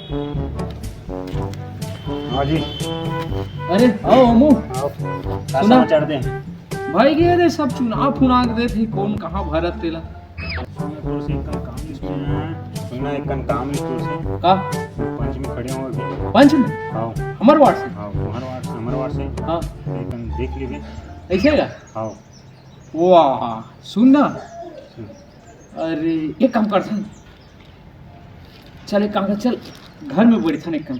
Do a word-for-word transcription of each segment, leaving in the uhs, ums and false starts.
हाँ जी। अरे, आओ, अमू। आओ। का सुना? समाचार दे? भाई, ये रे, सब चुनाव फुनाव के देत ही, कौन कहाँ भरत तेला। सुना, तोर से एक कन काम निपटाना है। सुना, एक कन काम निपटाना है। का? पंच में खड़े हो अभी। पंच में? हाँ। हमर वार्ड से? हाँ, तुम्हार वार्ड से, हमर वार्ड से। हाँ। एक कन देख लेबे। ऐसे का? हाँ। वाह, सुन ना। सुन। अरे, एक काम करथन। चल, एक काम कर, चल, घर में बैठथन एक कन।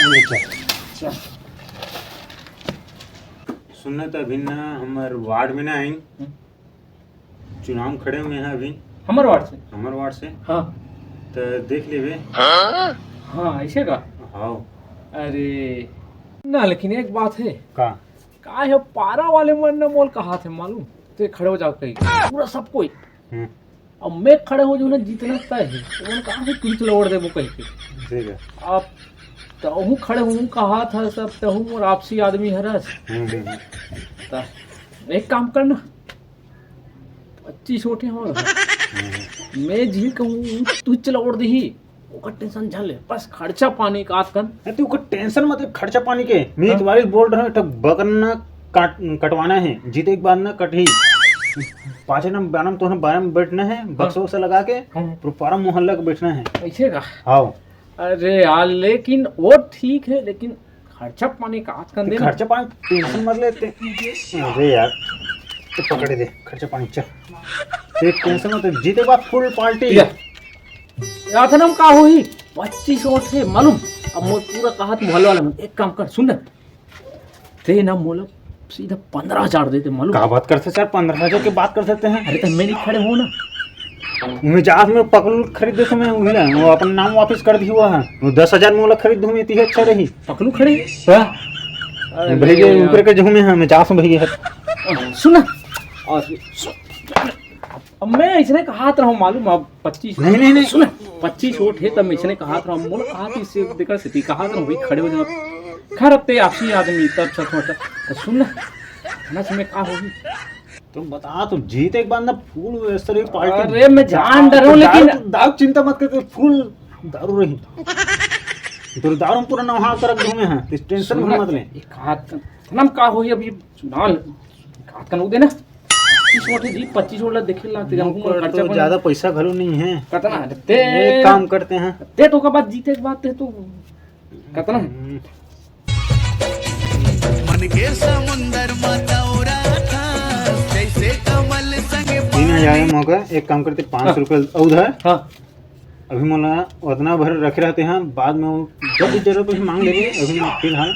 ले चल। चल। सुन ना, त अभी ना हमर वार्ड में ना आइन। हम्म। चुनाव में खड़े हुए हैं अभी। हमर वार्ड से? हमर वार्ड से। हाँ। त देख लेबे। हाँ, ऐसे का? हाँ। अरे, ना, लेकिन एक बात है। का? का है, पारा वाले मन न मोल कहा थे मालूम, ते खड़े हो जाओ कहीं, पूरा सब कोई। हम्म। अब मैं खड़े हो जाऊँ ना, जीतना तय है, तो उन्होंने कहा कि कुछ लौड़ देबो कहीं के। ठीक है। अब तहूँ खड़े हूँ कहा था सब, तहूँ और आपसी आदमी हरस। हम्म, हम्म, हम्म। त एक काम करना, पच्चीस वोट है हमारा। हम्म। मैं जी कहूँ, तू चला वोट दही, ओकर टेंशन झन ले, बस खर्चा पानी का आजकल। नहीं, तू ओकर टेंशन मत ले, खर्चा पानी के। मैं हाँ। एक बार बोल रहा हूँ, एक ठो बगन ना काट, कटवाना है, जीते के बाद ना कटही। पाँच नंबर, बारह में, तो बारह में बैठना है, बक्सा हाँ। वक्सा लगा के, हाँ। पूरा पारा मोहल्ला के बैठना है। ऐसे का? हाँ। अरे यार, लेकिन वो ठीक है, लेकिन खर्चा पानी का आजकल देना। खर्चा पानी टेंशन मत लेते। अरे यार, तो पकड़ दे, खर्चा पानी चल। ते टेंशन मत ले, जीते के बाद फुल पार्टी। या। यार, था ना, हम का होही? पच्चीस वोट है, मालूम? अब मोर पूरा कहा था मोहल्ला वाला मन, एक काम कर, सुन ना। ते ना मोला सीधा पन्द्रह हजार दे दे, मालूम? का बात करते सर, पन्द्रह हजार की बात कर सकते हैं। अरे, तो मैं नहीं खड़े हूँ ना। मैं जात में पकलू खरीद देते मैं, उही ना, वो अपन नाम वापस कर दी हुआ है। वो दस हजार में वाला खरीद दूँ मैं, इतनी अच्छा रही। पकलू खड़े? हाँ। अरे भैया, यार। ऊपर के जो में है, मैं जात हूँ भैया। सुन ना। और सुन। अब मैं इसने कहा था, मालूम, अब पच्चीस नहीं, नहीं, नहीं। सुन, पच्चीस वोट है, तब मैं इसने कहा था, मोला कहा थी, इससे देखा से कहा था, भाई, खड़े हो जाओ। खैर, अब ते आपसी आदमी, तब अच्छा थोड़ा। तो सुन ना, ना से मैं का होगी? तुम बता, तुम जीते एक बार ना, फुल वैसे ही पार्टी। अरे, मैं जान डर रहा हूँ, दारू, लेकिन दारू चिंता मत करते, फुल दारू रही। तो दारू में पूरा नहा कर रख दूँ मैं, हाँ, तो टेंशन सुन ना, मत ले। एक हाथ का, ना का होगी, अब ये चुनाव, एक हाथ का नोट देना। पच्चीस वोट है जी, पच्चीस वोट ला देखे ला, तेरे हमको नौकर खर्चा तो पानी। ज्यादा पैसा घलो नहीं है। कतना? ते एक काम करते हैं। ते तो का बात जीते के बाद ते तो कतना है? हम्म। मन के समुंदर मा तौरा था, जैसे कमल संग तीन हजार पानी। मौका, एक काम करते, पाँच सौ हाँ। रुपये उधार। हाँ। अभी मोला ओतना भर रखे रहते हैं, बाद में वो जब भी जरूरत होही मांग लेंगे। अभी फिलहाल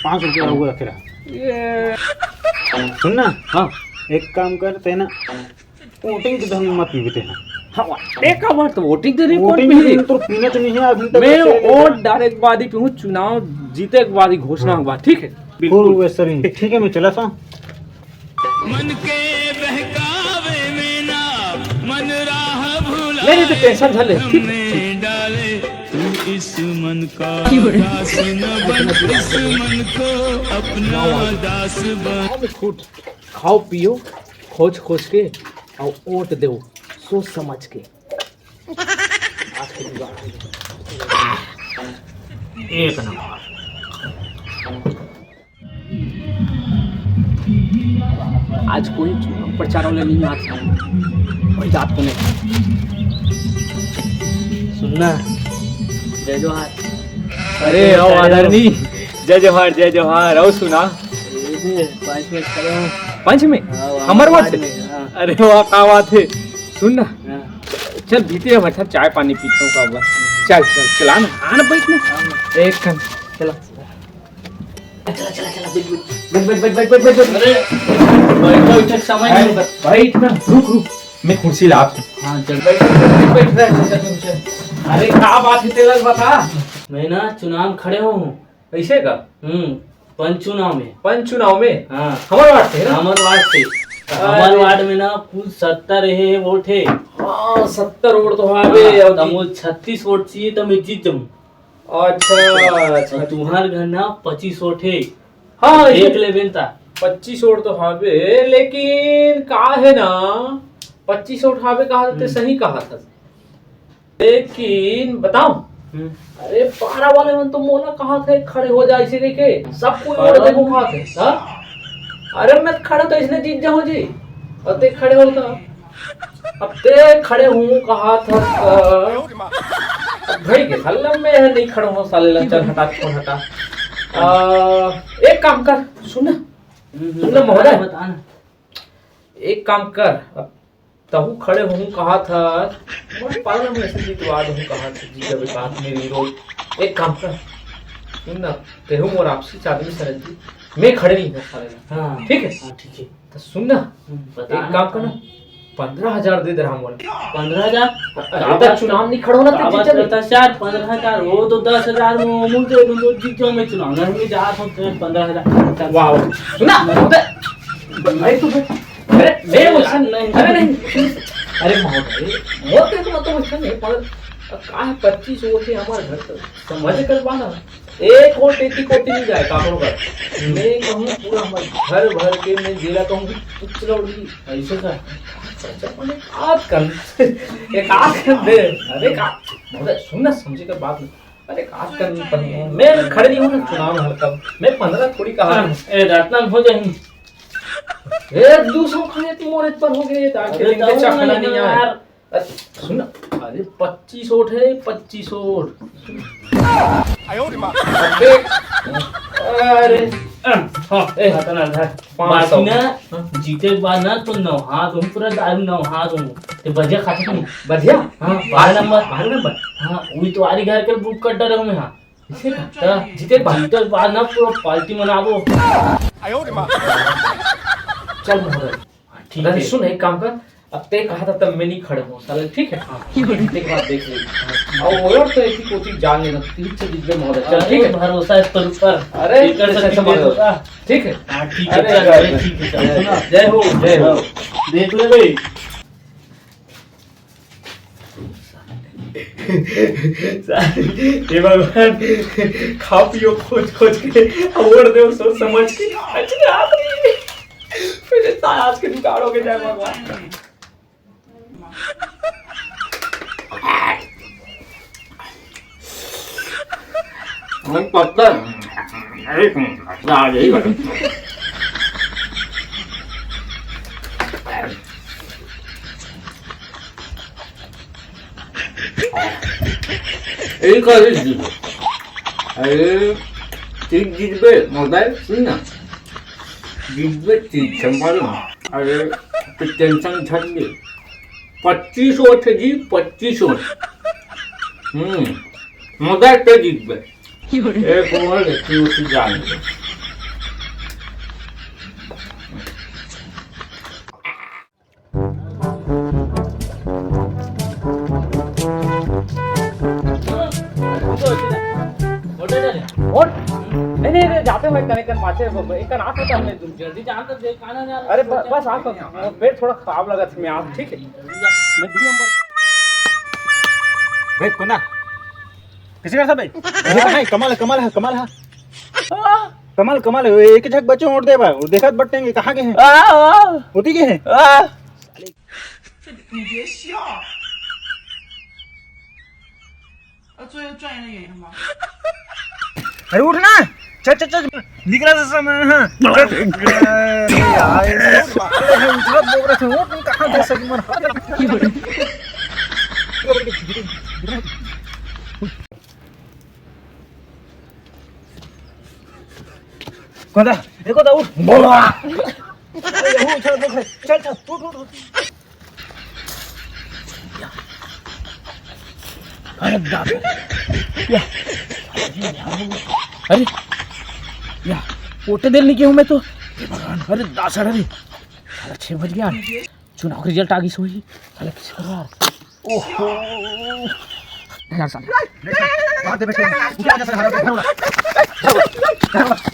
पाँच सौ रुपया वो रखे रहा। ये सुन ना, हाँ। एक काम कर, ते ना वोटिंग के दम मत पीबे ते हैं। हाँ, एक बार तो वोटिंग के रिपोर्ट वोटिंग भी के दिन तो पीना तो नहीं है, अभी तक मैं चले गए। वोट डाले के बाद ही पीऊँ, चुनाव जीते के बाद ही घोषणा हाँ। होगा, ठीक है? बिल्कुल। फुल वैसे ही। ठीक है, मैं चला था। मन के बहकावे में ना, मन राह भुला नहीं, नहीं, तो टेंशन झन ले, ठीक है? डाले। तू इस मन का दास न बन, इस मन को अपना दास बन। खाओ, खूब खाओ, पियो, खोज खोज के, और वोट दो, सोच समझ के। आज के दिन एक नंबर। आज कोई चुनाव प्रचार वाले नहीं आते हैं, कोई जात को नहीं। सुनना, जय जोहार। अरे, आओ आदरणीय, जय जोहार, जय जोहार। आओ सुना, पंच में खड़े हो। पंच में? हाँ, हमर वार्ड से? हाँ। अरे वाह, का बात है। सुन ना, हाँ। चल भीतर बैठा, चाय पानी पीता हूँ का हुआ। चल, चल, चला ना, आ ना, बैठ ना। हाँ। एक कन, चला। चला, चला, चला, बैठ, बैठ, बैठ। अरे, बैठ, बैठ, बैठ, समय नहीं होता। बैठ ना, रुक, रुक, मैं कुर्सी ला। हाँ, चल, बैठ, बैठ, बैठ, बैठ, चल, चल, चल। अरे, का बात है, तेरा बता। मैं ना चुनाव खड़े हूँ। ऐसे का? हम्म, पंच चुनाव में। पंच चुनाव में? हाँ। हमर वार्ड से ना? हमर वार्ड से। अरे। हमर वार्ड में ना कुल सत्तर हे वोट हे। हाँ, सत्तर वोट तो हवे, हाँ, अउ त मोल छत्तीस वोट चाहिए त मैं जीत जाऊँ। अच्छा, अच्छा। तुहार घर ना पच्चीस वोट हे। हाँ, देख लेबे न ता। पच्चीस वोट तो हवे, लेकिन का हे ना, पच्चीस वोट हवे कहा ते हम्म। सही कहा था। लेकिन बताओ, हम्म। अरे, पारा वाले मन तो मोला कहाथे, "खड़े हो जा," अइसे कहिके, सब कोई ओढ़ दे मुखाथे, हाँ? अरे, मैं खड़े तो इसने जीत जाऊं जी, अउ ते खड़े हो तो। अब ते खड़े हूँ कहाथा, अब भाई के साले, मैं नहीं खड़ा हूँ साले ला, चल हटा, छोड़ हटा। आ, एक काम कर, सुन ना, हम्म, सुन ना महोदय, बता ना। एक काम कर, अब तहू खड़े हूँ कहाथा, मोर पारा में ऐसे जितवा दूँ कहाथा, जी जब कहाथा मेरी रोल। एक काम कर, सुन ना, तेहू मोर आपसी आदमी समझ जी, मैं खड़े नहीं हूँ साले ला। हाँ, ठीक है? हाँ, ठीक है। तो सुन ना, हम्म, बता एक ना, काम कर ना, बता। पंद्रह हजार दे दे रहा मोला। पंद्रह हजार? अरे, तो चुनाव नहीं खड़ा होना, तो काबर जीत जाबे। करता यार, पंद्रह हजार, वो तो दस हजार में वो मुझे दे दूँ, तो जीत जाऊँ मैं चुनाव। नहीं, मैं जा सकते हैं, पंद्रह हजार। वाह, वाह। सुना, उधर। भाई, तू, अरे, मेरे वचन नहीं। अरे, नहीं। अरे, महोदय, मोर के तो मतलब वचन नहीं, पर अब का है, पच्चीस वोट है हमारे घर तो, समझ कर बाना। एक वोट एती कोती नहीं जाए, काकरो घर। मैं कहूँ, पूरा हमारे घर भर के मैं जेला कहूँ, कुछ लोग नहीं, ऐसे का। अच्छा, अच्छा, मैंने एक आध कर, एक आध कर दे। अरे, का, महोदय, सुन ना, समझे कर बात नहीं। अरे, एक आध कर नहीं पड़ी है। मैं खड़े नहीं हूँ ना चुनाव में हर कब। मैं पंद्रह थोड़ी कहा हूँ। ए, रत्ना हो जाएंगे। ए, दो सौ खड़े तू मोरे पर हो गए, तो आखिर अरे, इनके जाओ चखना ना नहीं आए। यार। अरे, सुन ना, अरे, पच्चीस वोट है, पच्चीस वोट। अबे, अरे, हाँ, ए, पता ना था। पाँच सौ। बाकी ना, हाँ। जीते के बाद ना, तो नहा दूँ, पूरा दारू नहा दूँ। ते बजिया खाते तुम? बजिया? हाँ, बारह नंबर। बारह नंबर? हाँ, वही तो आरी घर के बुक कर डरे हूँ मैं, हाँ। इसे तो जीते के बाद? जीते के बाद ना, पूरा पार्टी मनाबो। चल, महोदय। हाँ, ठीक अरे है। सुन, एक काम कर, अब ते कहा था तब मैं नहीं खड़ा हूँ साले, ठीक है? हाँ। देख बात देख ले। और वो तो एक ही कोठी जान लेना, तीन से जितने महोदय, चल, अरे, ठीक है? भरोसा है तेरे ऊपर। अरे, एक कर तेरे सकती से है महोदय। तो का? ठीक है? हाँ, ठीक है, अरे, चल, जय, अरे, ठीक है, चल, जय, सुना। जय हो, जय हो। देख ले भाई। हे भगवान, खा पियो खोज खोज के, अवार्ड दो सोच समझ के। अच्छा, आप नहीं। मेरे साथ आज के जुगाड़ हो गए, जय भगवान। हम पत्ता, अरे, आ गई। এই কলেজ দিব। अरे, चीज जीतबे, मोबाइल सुन ना। जीतबे चीज, संभाल ना। अरे, तो टेंशन झट ले। पच्चीस वोट है जी, पच्चीस वोट। हम्म, मोबाइल पे जीतबे। एक ओवर लेती उसी जान दे। वोट? नहीं, नहीं, नहीं, जाते मैं कने कन पाछे, एक कन आके हमने जल्दी जान तो दे, काना जा। अरे, ब-, बस आप, पेट थोड़ा खराब लगा था, मैं आप, ठीक है? मैं दो नंबर। भाई, कोना? किसी का था भाई? ये कहाँ है? कमाल है, कमाल है, कमाल है। कमाल, कमाल है। एक झक बच्चे वोट दे बा, वो देखत बटेंगे, कहाँ गए हैं? होती गए हैं? अरे उठ ना, चल, चल, चल, निकला था समय, हाँ। अरे यार, ये साले हैं, उठत बोल रहे थे, उठ, कहाँ दे सकी मन। कोदा, ए कोदा, उठ। बोला। अरे, उठ, उठ, उठ, चल, चल, उठ, उठ, उठ। अरे दादा। या। अरे, या। वोट देने लगी हूँ मैं तो। अरे दादा रे। साला छह बज गया। चुनाव के रिजल्ट आ गई सोई। साला किसी को यार। ओहो। यार साला। बात दे बेटे। क्या जैसा घर होता है?